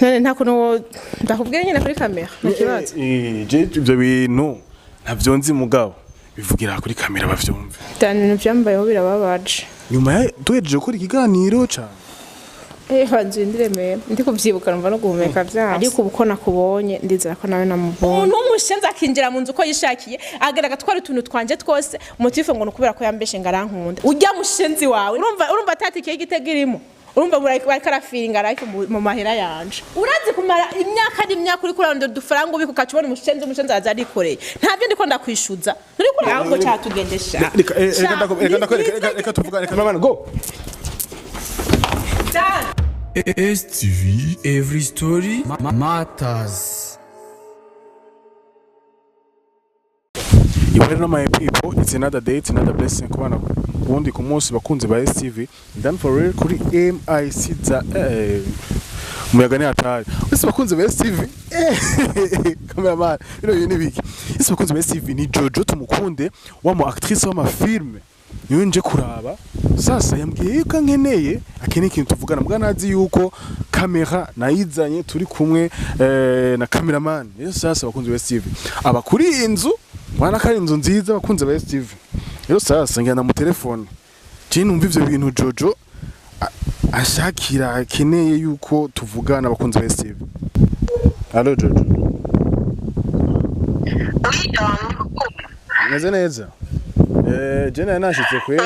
None nta kuntu ndakubwira nyine kuri kamera nta kibazo. Je ibyo bintu ntavyo nzi mugabo bivugira kuri kamera bavyumve. Dani, ibintu byambayeho birababaje. Nyuma ya duhejeje gukora ikiganiro cane. Banzu ndiremeye ndi kuvyibuka numva no guhumeka vyanse, ariko ubu ko nakubonye ndizera ko nawe namubonye. Umuntu w'umushenzi akinjira mu nzu uko yishakiye, agera agatwara utuntu twanje twose, umutife ngo ni ukubera ko yambeshe ngo arankunda. Urya mushenzi wawe urumva atatikiye igitego irimo, urumva bariko arafiringa ariko mu mahera yanje. Urazi kumara imyaka n'imyaka uriko urarondera udufaranga ubika, ukaca ubona umushenzi araza arikoreye. Ntavyo ndiko ndakwishuza, nturiko ahubwo catugendesha. Reka reka ndakwereka, reka tuvuga, reka mama go. Dan. STV Every Story Matters. You know my people, it's another day, it's another blessing kubana ubundi ku munsi bakunzi ba STV. Done for real kuri MIC za umuyaga ni hatari. Ese bakunzi ba STV, cameraman, bino bintu ni biki? Ese bakunzi ba STV, ni Jojo Tumukunde wa mu actrice w'ama film. Niwe nje kuraba. Sasa yambwiye yuko nkeneye akeneye ikintu tuvugana, mbwa nazi yuko kamera nayizanye turi kumwe na cameraman. Rero sasa bakunzi ba STV, aba kuri iyi nzu mwana ko ari inzu nziza bakunzi ba STV. Rero sasa ngenda mu telefone je numva ivyo bintu Jojo ashakira akeneye yuko tuvugana abakunzi ba STV. Allo Jojo. Oui, Meze neza? Je nari nashitse kwe.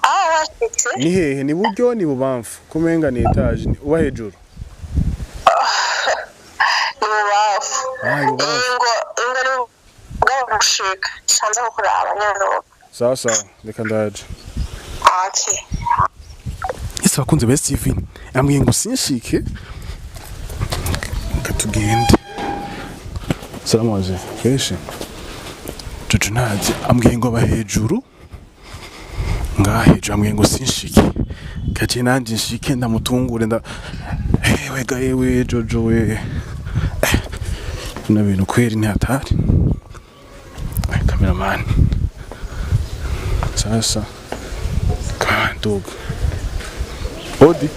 Ah, washitse. Ni hehe? Ni buryo ni bubamfu? Kumenga ni etage ni uba hejuru. Ni bubafu. Ah, ibubamfu. Ingo ni bwaba gushika. Sanza kukuraba nyine. Sawa sawa, reka ndaje. Okay. Ese bakunze ba STV, ambwiye ngo sinshike reka tugende. Salamu aje fresh. Jojo ntazi, ambwiye ngo aba hejuru ngaha hejuru, ambwiye ngo sinshike kaje nanje nshike ndamutungure nda ewe ga ewe Jojo we. Bino bintu kweri ni hatari. Cameraman sasa, cameraman dog. Odi.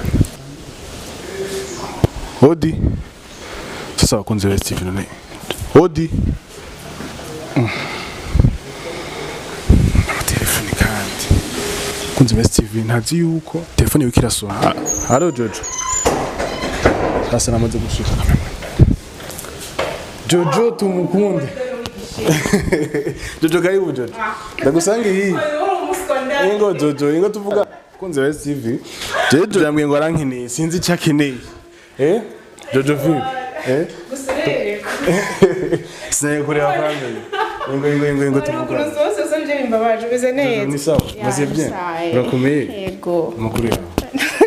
Odi. Sasa bakunzi ba STV none. Odi. Amatelefoni kandi. Bakunzi ba STV ntazi yuko telefone yuko irasona. Allo Jojo. Sasa namaze gushika. Jojo Tumukunde. Jojo karibu Jojo. Ndagusange hii. Ingo Jojo, ingo tuvuga. Bakunzi ba STV. Jojo yambwiye ngo arankeneye, sinzi icyo akeneye. Jojo vipi? Sinari kureba family. Ingo ingo ingo ingo tuvuga. Jojo ni sawa, maze bien. Urakomeye? Yego. Amakuru yawe.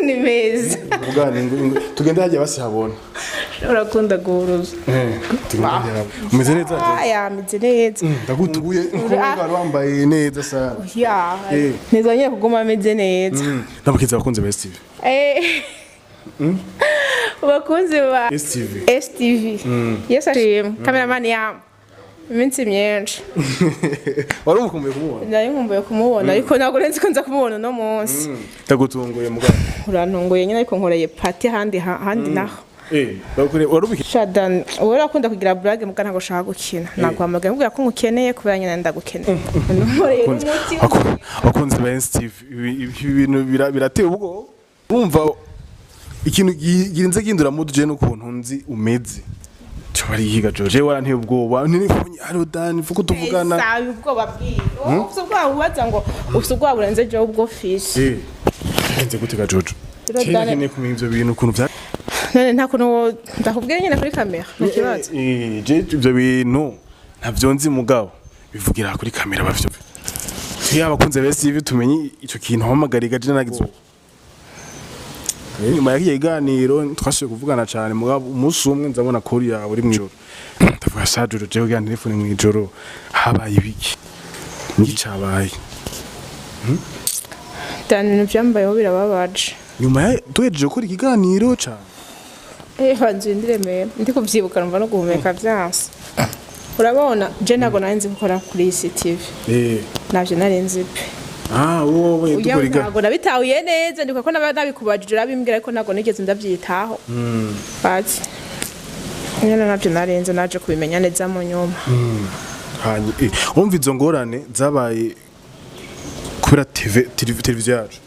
Ni meza. Tuvugane ingo ingo. Tugende hajya basi habona. Urakunda guhuruza. Tugende hajya habona. Umeze neza? Jojo? Aya, meze neza. Ndagutuye nkuko wari wambaye neza sana. Ya, neza nyine kuguma ameze neza. Ndamukiza abakunzi ba STV. Bakunzi ba STV. STV. Yes ashimwe. Cameraman ya iminsi myinshi. Wari umukumbuye kumubona? Nari nkumbuye kumubona ariko ntabwo nzi ko nza kumubona uno munsi. Ndagutunguye mugabo. Urantunguye nyine ariko nkoreye party handi naho. Wari Shadan, wowe urakunda kugira blague muga ntabwo ushaka gukina. Naguhamagaye nkubwira ko ngukeneye kubera nyine ndagukeneye. Nkoreye umuti. Abakunzi ba STV, ibi bintu birateye ubwoba. Urumva ikintu girinze gindura mu duje n'ukuntu nzi umeze. Cyo bari yiga Jojo waranteye ubwoba. Ninifunye haro Dan fuko tuvugana. Sabe ubwoba bwiwe. Ufite ubwoba ubaza ngo ufite ubwoba burenze jewe ubwo fisi. Nze gutega Jojo. Rero Kera Dani- nkeneye kumenya ivyo bintu ukuntu vya None nta kuntu ndakubwira nyine kuri kamera nta kibazo. Je ibyo bintu ntavyo nzi mugabo bivugira kuri kamera bavyumve. Iyo abakunzi ba STV tumenye ico kintu hamagariga je nagize. Nyuma y'iki kiganiro twasubiye kuvugana cyane mugabo umunsi umwe nzabona kuri yawe uri mwijoro. Ndavuga sa Jojo jewe kugira telefone mwijoro habaye ibiki? Niki cabaye? Dani, ibintu byambayeho birababaje. Nyuma ya duhejeje gukora ikiganiro cane. Banzu ndiremeye ndi kuvyibuka numva no guhumeka vyanse. Urabona je ntabwo nari nzi gukora kuri CCTV. Navyo nari nzi pe. Ah, wowe Uya dukora iga. ntabwo nabitahuye neza, ndiko ko nabikubajije urabimbwira, ariko ntabwo nigeze ndabyitaho. Bati nyine nabyo narenze, naje kubimenya neza mu nyuma. Wumva izo ngorane zabaye kubera TV, televiziyo yacu?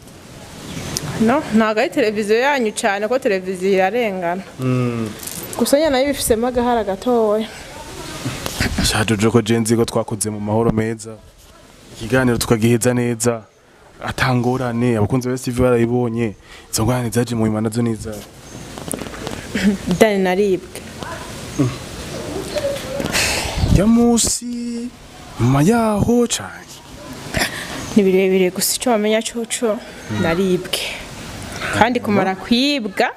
No, ntabwo ari televiziyo yanyu cyane, ko televiziyo irarengana gusa, nyine nayo ibifisemo agahara gatoya. Sha Jojo, ko je nzi ko twakoze mu mahoro meza, ikiganiro tukagiheza neza atangorane, abakunzi ba TV barayibonye, izo ngorane zaje mu nyuma nazo niza? Dani, naribwe. Ya musi nyuma yaho cane? Ni birebire, gusa icyo wamenya coco naribwe, kandi kumara kwibwa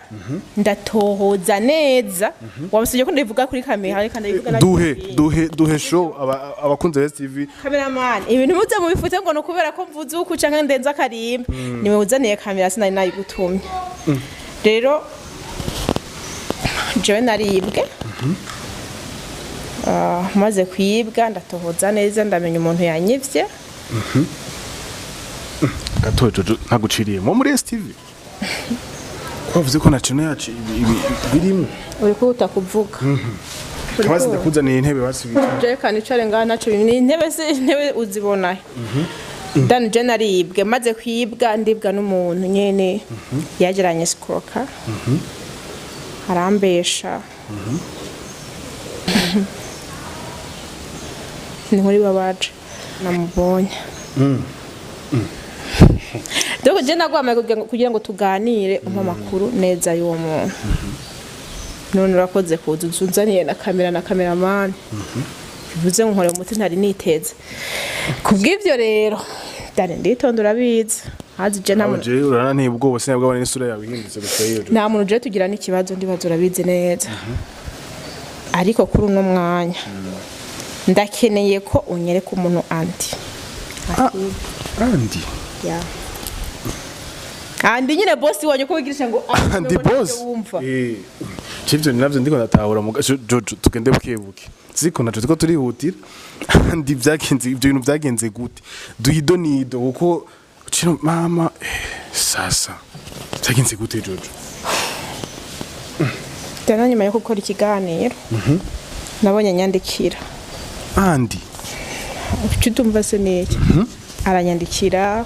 ndatohoza neza. Wabusabye ko ndabivuga kuri kamera, reka ndabivuga na Duhe, duhe, duhe show abakunzi ba TV. Cameraman, ibintu muze mubifute ngo ni ukubera ko mvuze uku canke ndenze akarimbi. Niwe uzaniye kamera, sinari nayigutumye. Rero jewe naribwe. Maze kwibwa ndatohoza neza, ndamenya umuntu yanyivye. Gato Jojo, ntaguciriye mo muri STV ko bavuze ko na channel yacu ibi birimo. Uri kuhuta kuvuga. Kabazi, ndakuzaniye intebe basubiye. Jewe kanicare ngaha, ntaco ni intebe se, intebe uzibonahe? Dani, je naribwe. Maze kwibwa ndibwa n'umuntu nyene yageranye sikoroka, arambesha. Ni nkuri babaje namubonye. Donc je naguhamagaye kugira ngo tuganire, umpe amakuru neza y'uwo muntu. None urakoze kuza unzaniye na kamera na cameraman, bivuze ngo nkore umuti ntari niteze. Kubw'ivyo rero Dani, nditonda, urabizi hazi je nta muntu. Je urananteye ubwoba, sinabwabona n'isura yawe ihindutse gusa iyo. Nta muntu je tugira n'ikibazo, ndibaza urabizi neza. Ariko kuri uno mwanya ndakeneye ko unyereka umuntu andi. Andi? Ya, andi nyine, boss wanyu, ko wigirisha ngo Andi boss? Wumva. Chivyo ni navyo ndiko ndatahura mu Jojo, tugende buke buke, ziko naco tuko turihutira. Andi vyagenze, ivyo bintu vyagenze gute? Duhido nido kuko cino mama, sasa vyagenze gute, Jojo? Tena nyuma yo gukora ikiganiro nabonye anyandikira. Andi? Icyo utumva se ni iki? Aranyandikira,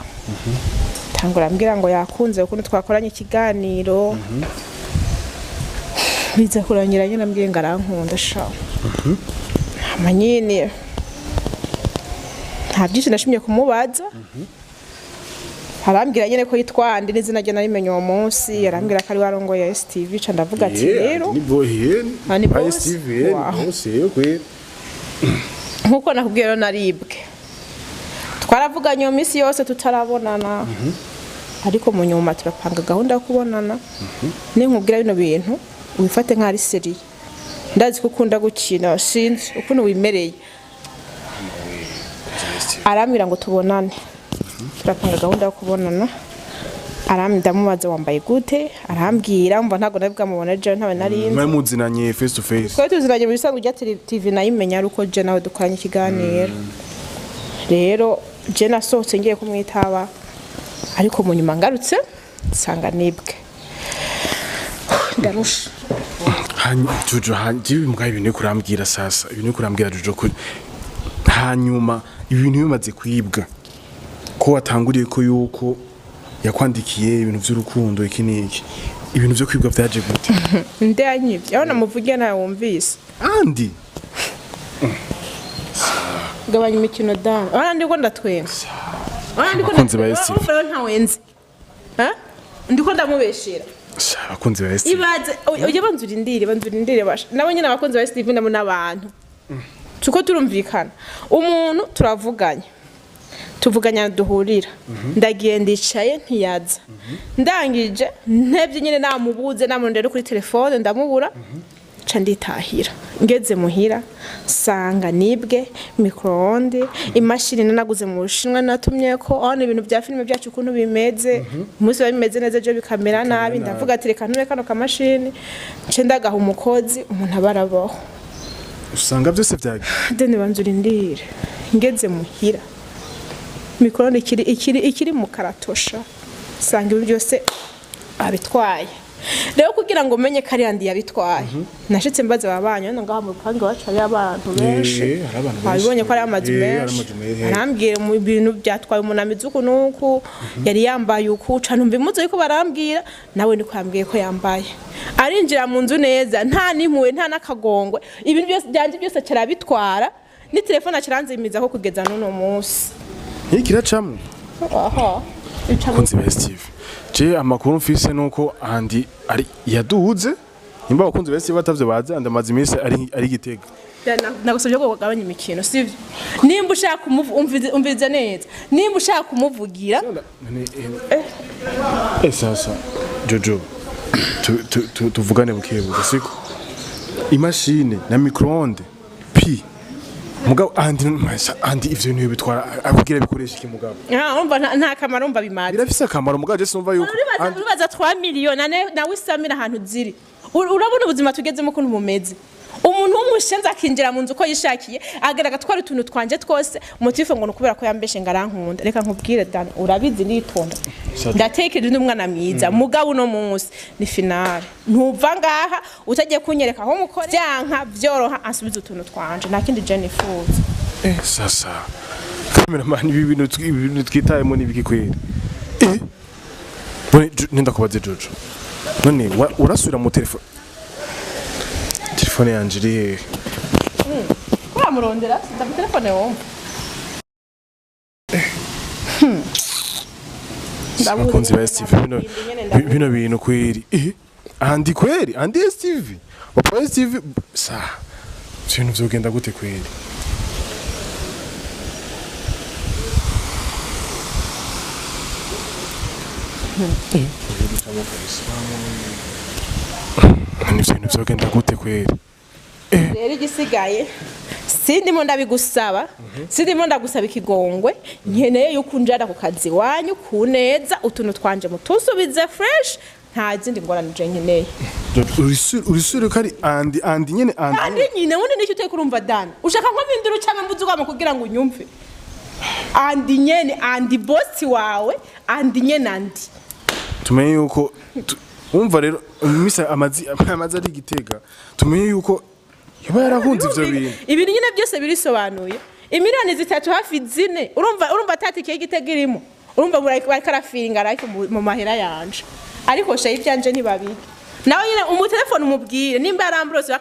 tangura ambwira ngo yakunze ukuntu twakoranye ikiganiro. Biza kurangira nyine ambwiye ngo arankunda sha. Hama nyine nta byinshi nashimye kumubaza. Arambwira nyine ko yitwa Andi, n'izina rye narimenye uwo munsi. Arambwira ko ari warongoye STV. Ca ndavuga ati rero ni bohe? Ah, ni boss? STV ni Wow. boss kwe. Nkuko nakubwiye rero, naribwe. Twaravuganye iyo minsi yose tutarabonana, ariko mu nyuma turapanga gahunda yo kubonana. Ninkubwira bino bintu wifate nk'ari sérieux. Ndazi ko ukunda gukina, sinzi ukuntu wimereye. Arambwira ngo tubonane, turapanga gahunda yo kubonana. Ndamubaza wambaye gute, arambwira. Mva ntabwo nari bwamubone jewe, ntawe narinzi. Mwari muzinanye face to face? Twari tuziranye mu bisanzwe. Rya TV nayimenya ari uko je nawe dukoranye ikiganiro. Rero je nasohotse ngiye kumwitaba, ariko mu nyuma ngarutse nsanga nibwe. Ndarusha. Hanyuma Jojo, hanyuma mbwa ibintu uri kurambwira sasa, ibintu uri kurambwira Jojo, ko hanyuma ibintu bimaze kwibwa, ko watanguriye ko yuko yakwandikiye ibintu by'urukundo, iki n'iki, ibintu byo kwibwa byaje gute? Nde yanyibye? Aho namuvugiye nawe wumvise. Andi? Gabanya imikino dani, urabona ndiko ndatwenga, urabona ndiko Abakunzi ba ndatwenga. STV. Urumva rero ntawe nzi. Ha? Ndiko ndamubeshera? Sha, abakunzi ba STV. Ibaze ujye banza urindire, banza urindire basha. Nabo nyine abakunzi ba STV nabo n'abantu tuko turumvikana. Umuntu turavuganye, tuvuganya duhurira, ndagiye ndicaye ntiyaza. Ndangije ntebye nyine, namubuze, namurondera kuri telefone ndamubura, nca nditahira. Ngeze muhira sanga nibwe micro-onde, imashini nanaguze mu Bushinwa natumye ko aho ibintu bya filime byacu ukuntu bimeze, umunsi biba bimeze neza ejo bikamera nabi. Ndavuga ati reka ntume kano kamashini, nce ndagaha umukozi, umuntu aba arabaho. Usanga byose byagiye. Deni, banza urindire. Ngeze muhira Micro-onde ikiri mu karatosha, sanga ibi byose abitwaye. Rero kugira ngo umenye ko ari Andy yabitwaye, nashitse mbaza ababanyi hano ngaha mu rupangu iwacu, hariyo abantu benshi. Eh, hari abantu benshi. Wabibonye ko ari amazu Eh, hari menshi. amazu menshi. Arambwira mu bintu byatwaye umuntu ameze uku n'uku, yari yambaye uku, ca numva impuzu yuko barambwira nawe niko yambwiye ko yambaye. Arinjira mu nzu neza, nta n'impuhwe, nta n'akagongwe, ibintu byose byanje byose carabitwara, ni telefone acaranzimiza ko kugeza n'uno munsi. Ntikiracamwo. Aha. Bakunzi ba STV, je amakuru mfise nuko Andy ari yaduze. Nimba abakunzi ba STV batavyo bazi, Andy amaze iminsi ari Gitega. Nagusabye ko ugabanya imikino, sivyo? Nimba ushaka umviriza neza, nimba ushaka kumuvugira. Eh, sasa Jojo, tuvugane bukebuke, siko? Imashine na micro-onde pi mugabo Andy Andy ivyo bintu bitwara akubwira bikoresha iki, mugabo? Ah, urumva nta kamaro, urumva bimaze. Birafise akamaro, mugabo je sinumva yuko Uribaza 3 miliyoni nawe isamira ahantu ziri. Urabona ubuzima tugezemo ukuntu bumeze, umuntu w'umushenzi akinjira mu nzu uko yishakiye, agera agatwara utuntu twanje twose, motif ngo ni ukubera ko yambeshe ngo arankunda. Reka nkubwire Dan, urabizi nitonda, ndatekereza undi mwana mwiza, mugabo uno munsi ni finale. Ntuva ngaha utagiye kunyereka aho mukora. Byanka byoroha, ansubiza utuntu twanje, nta kindi je nifuza. Eh, sasa cameraman, ibi bintu twitayemo ni ibiki kweri? Eh, bone nenda kubaze Jojo, none urasubira mu telefone yanje iri hehe? Uramurondera ndamutelefone wumva. Abakunzi ba STV, bino bintu kweri, eh, Andy kweri, Andy STV, papa STV, sa ibintu vyogenda gute kweri? None ivyo bintu vyogenda gute kweri? Rero igisigaye, sindimo ndabigusaba, sindimo ndagusaba ikigongwe. Nkeneye yuko unjana ku kazi iwanyu ku neza, utuntu twanje mutusubize fresh, nta zindi ngorane je nkeneye. Urisure ko ari Andy, Andy nyene, Andy? Andy nyine. Wundi nicyo utari kurumva, Dani? Ushaka nko mpindura cyangwa mbuze ugama kugira ngo unyumve? Andy nyene, Andy boss wawe, Andy nyene, Andy. Tumenye yuko wumva rero misa amazi ari Gitega, tumenye yuko yoba yarahunze ivyo bintu. Ibintu nyine byose birisobanuye. Imiliyoni 3 hafi 4, urumva atatike y'Igitega irimo. Urumva bariko arafiringa ariko mu mahera yanje, ariko shayi ivyanje ntibabige. Nawe nyine umutelefone umubwire, nimba yarambrose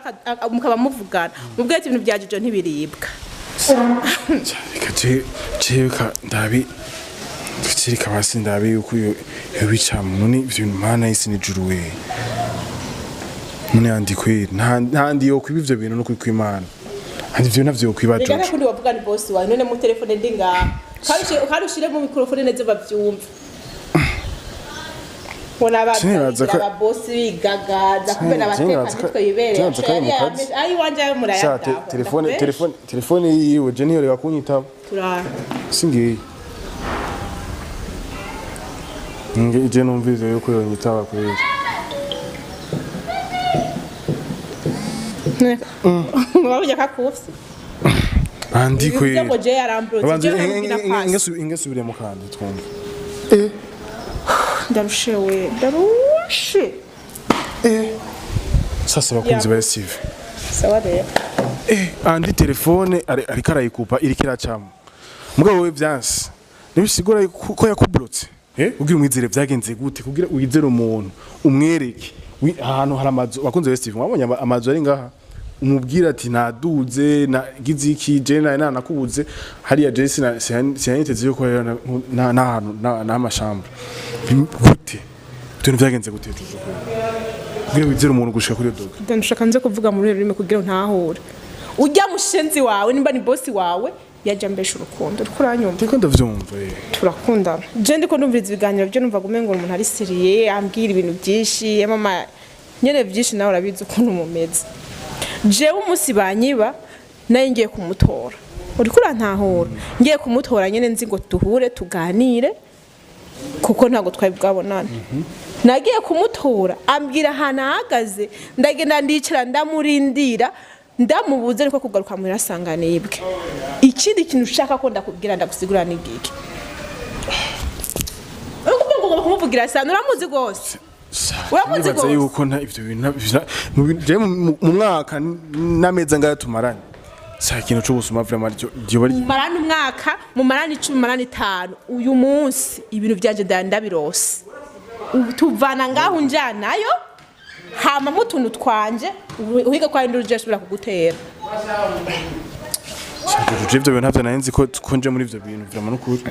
mukaba muvugana, mubwire ati ibintu bya Jojo ntibiribwa. Reka je ka ndabi kirika basi, ndabi yuko iyo bicamwo. None ivyo bintu, Mana y'isi n'ijuru we, none Andy kweri, ntandi yo kwiba ivyo bintu no kwimana Andy ivyo navyo kwiba. Reka. Jojo. Ntakundi wavuga ni boss wawe. None mu telefone ndi ngaha, kandi ushire mu microphone neza bavyumve. Bona aba boss bigagaza kumbe n'abateka mitwe yibereye. Sinibaza ko ari mu kazi. Ayi wanje ayo Sha murayataho. telefone yiwe je niyo reka kunyitaba. Turara. Singiye nge je numvise yuko yonyitaba kweri. Wabonye kakufse. Andy Bivuze kweri. ngo je yarambrotse. Abanza Je nkamubwira pasi. ingasubire mu kandi twumve. Ndarushe we, ndarushe. Sasa bakunzi ba STV. Sawa rero. Eh, Andy telefone ariko arayikupa, iriko iracamo, mugabo we vyanse. Nibisigura ko yakublotse. Eh, ugira umwizere vyagenze gute kugira wizere umuntu umwereke ahantu hari amazu? Bakunzi ba STV, mwabonye amazu ari ngaha, umubwira ati naduze nagize iki, je na nakubuze hariya, je sinaniteze yuko hariya n'ahantu n'amashamba. Gute ibintu vyagenze gute, Jojo, kugira wizere umuntu gushika kuri iyo doga? Ndashaka nze kuvuga muri rurimi kugira ntahure. Ujya mushenzi wawe, nimba ni boss wawe, yajya ambesha urukundo, uriko uranyumva? Ndiko ndavyumva, eh. Turakundana. Je ndiko ndumviriza ibiganiro byo, numva gumengo umuntu ari sérieux, ambwira ibintu byinshi mama nyene byinshi, nawe urabizi ukuntu mumeze. Jewe umunsi banyiba nayo ngiye kumutora, uriko urantahura? Ngiye kumutora nyene nzi ngo duhure tuganire, kuko ntabwo twari bwabonane. Nagiye kumutora, ambwira ahantu ahagaze, ndagenda ndicara ndamurindira, ndamubuze, ariko kugaruka muhira asanga nibwe. Ikindi kintu ushaka ko ndakubwira ndagusigura ni giki? Ugomba kumuvugira sana, uramuzi rwose. Uramuzi Nibaza rwose. yuko nta ivyo bintu jewe mu mwaka n'amezi angahe tumaranye, sa ikintu c'ubusuma vraiment ryo bari. Mumarane umwaka, mumarane 10, mumarane 5, uyu munsi ibintu byanje ndabirose. Ubu tuvana ngaho njanayo, hama mu tuntu twanje uhiga kwa nduru je asubira kugutera. Je ivyo bintu ntavyo nari nzi ko nje muri ivyo bintu, vraiment, n'ukuri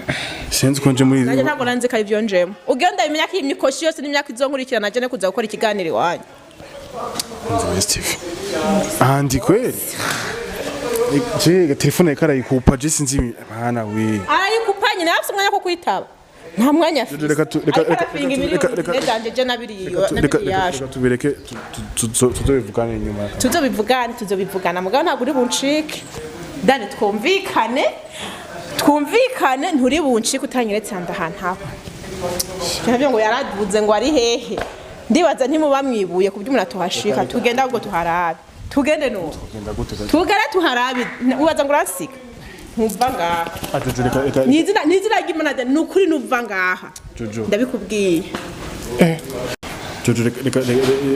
sinzi ko nje muri. Nanjye ntabwo nanzi ko ari byo njemo. Ugenda ndabimenya ko iyi mikoshi yose n'imyaka izonkurikirana naje no kuza gukora ikiganiro iwanyu. Nzi STV andi kweli, je telefone karayikupa, je sinzi bana we. Arayikupanye nawe, afise umwanya wo kwitaba? Nta mwanya afise. Reka Ariko arafinga reka miliyoni reka zanje je nabiriye. Reka Nabiriyashe. reka tubireke, tuzobivugane inyuma. Tuzobivugane, tuzobivugana, mugabo ntabwo uri buncike, Dani. Twumvikane, twumvikane, nturi buncike utanyeretse handa ahantu haba. Nabyo ngo yaraduze ngo ari hehe? Ndibaza ntimuba mwibuye ku buryo umuntu atuhashika. Tugenda ahubwo tuharabe, tugende nubu. Genda gute? Tugere tuharabe. Ubaza ngo uransiga, ntuva ngaha. Ah, Jojo, reka reka. Ni izina ry'Imana, Dani, ni ukuri nuva ngaha. Jojo. Ndabikubwiye. Jojo, reka reka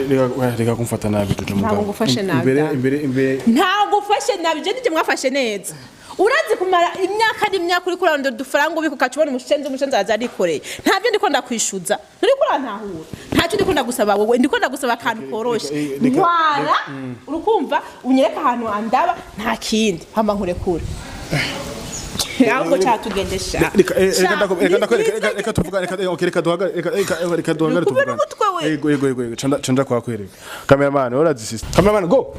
reka reka kumfata nabi, Jojo, mugabo. Ntabwo ngufashe nabi, Imbere Dani. imbere. Ntabwo ufashe nabi, je nije mwafashe neza. Urazi kumara imyaka n'imyaka uri kurarondera udufaranga ubika, ukaca ubona umushenzi araza arikoreye. Ntabyo ndiko ndakwishuza, nturiko urantahura. Ntacyo ndiko ndagusaba wowe, ndiko ndagusaba akantu koroshe. Ntwara, urukumva, unyereke ahantu andaba, nta kindi, hama nkurekure. Ahubwo cyatugendesha. Reka reka reka reka reka tuvuga, reka, okay, reka duhagare, reka reka reka duhagare. Ni ukubera Tuvugane. umutwe we. Yego yego yego yego, canda canda kwa kwereka. Cameraman, urazi sister. Cameraman, go.